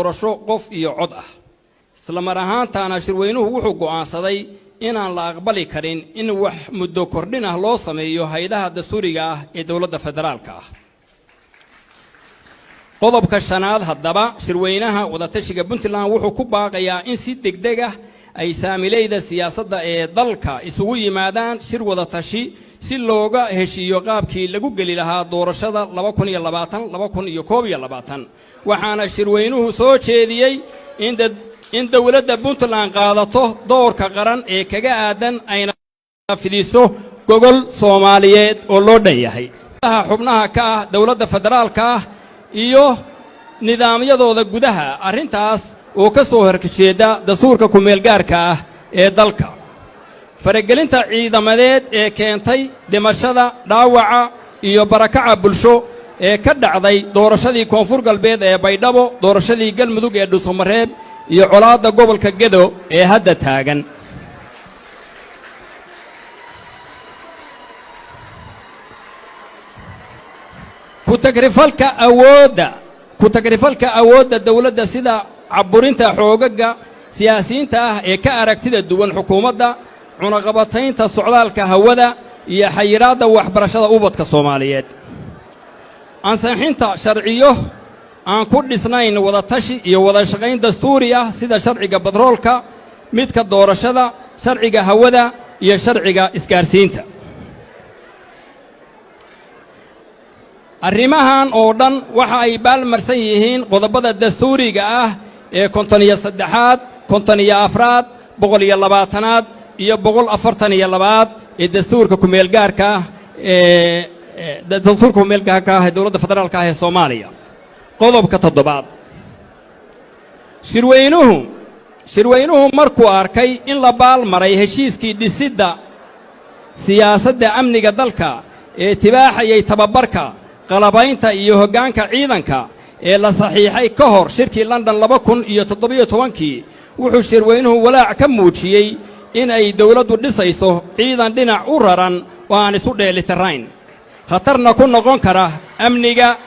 Doorasho qof iyo cod ah. Isla mar ahaantaana shirweynuhu wuxuu go'aansaday inaan la aqbali karin in wax muddo kordhin ah loo sameeyo hay-adaha dastuuriga ah ee dowladda federaalka ah. Qodobka shanaad, haddaba shirweynaha wadatashiga Puntland wuxuu ku baaqayaa in si degdeg ah ay saamileyda siyaasadda ee dalka isugu yimaadaan shir wadatashi si looga heshiiyo qaabkii lagu geli lahaa doorashada 2020, 2021. Waxaana shirweynuhu soo jeediyey in dowladda Puntland qaadato doorka qaran ee kaga aadan, ayna fidiso gogol Soomaaliyeed oo loo dhan yahay, xubnaha ka ah dowladda federaalka ah iyo nidaamyadooda gudaha, arrintaas oo ka soo horjeeda dastuurka ku-meelgaarka ah ee dalka. Faragelinta ciidamadeed ee keentay dhimashada, dhaawaca iyo barakaca bulsho ee ka dhacday doorashadii Koonfur Galbeed ee Baydhabo, doorashadii Galmudug ee Dhuusamareeb iyo colaadda gobolka Gedo ee hadda taagan. Ku-tagrifalka awoodda, ku-tagrifalka awoodda dowladda, sida caburinta xoogagga siyaasiyiinta ah ee ka aragtida duwan xukuumadda, cunaqabataynta socdaalka hawada iyo xayiraadda waxbarashada ubadka Soomaaliyeed. Ansixinta sharciyo aan ku dhisnayn wadatashi iyo wada shaqayn dastuuri ah, sida sharciga batroolka, midka doorashada, sharciga hawada iyo sharciga isgaarsiinta. Arrimahan oo dhan waxa ay baalmarsan yihiin qodobada dastuuriga ah ee 53aad, 54aad, 120aad iyo 142aad ee dastuurka kumeelgaarka ah ee dastuurka kumeelgaarka ah ee dowladda federaalka ah ee Soomaaliya. Qodobka toddobaad, shirweynuhu markuu arkay in la baalmaray heshiiskii dhisidda siyaasadda amniga dalka ee tibaaxayay tababarka, qalabaynta iyo hoggaanka ciidanka ee la saxiixay ka hor shirkii London 2017-kii, wuxuu shirweynuhu walaac ka muujiyey in ay dowladdu dhisayso ciidan dhinac u raran oo aan isu dheelitirayn, khatarna ku noqon kara amniga.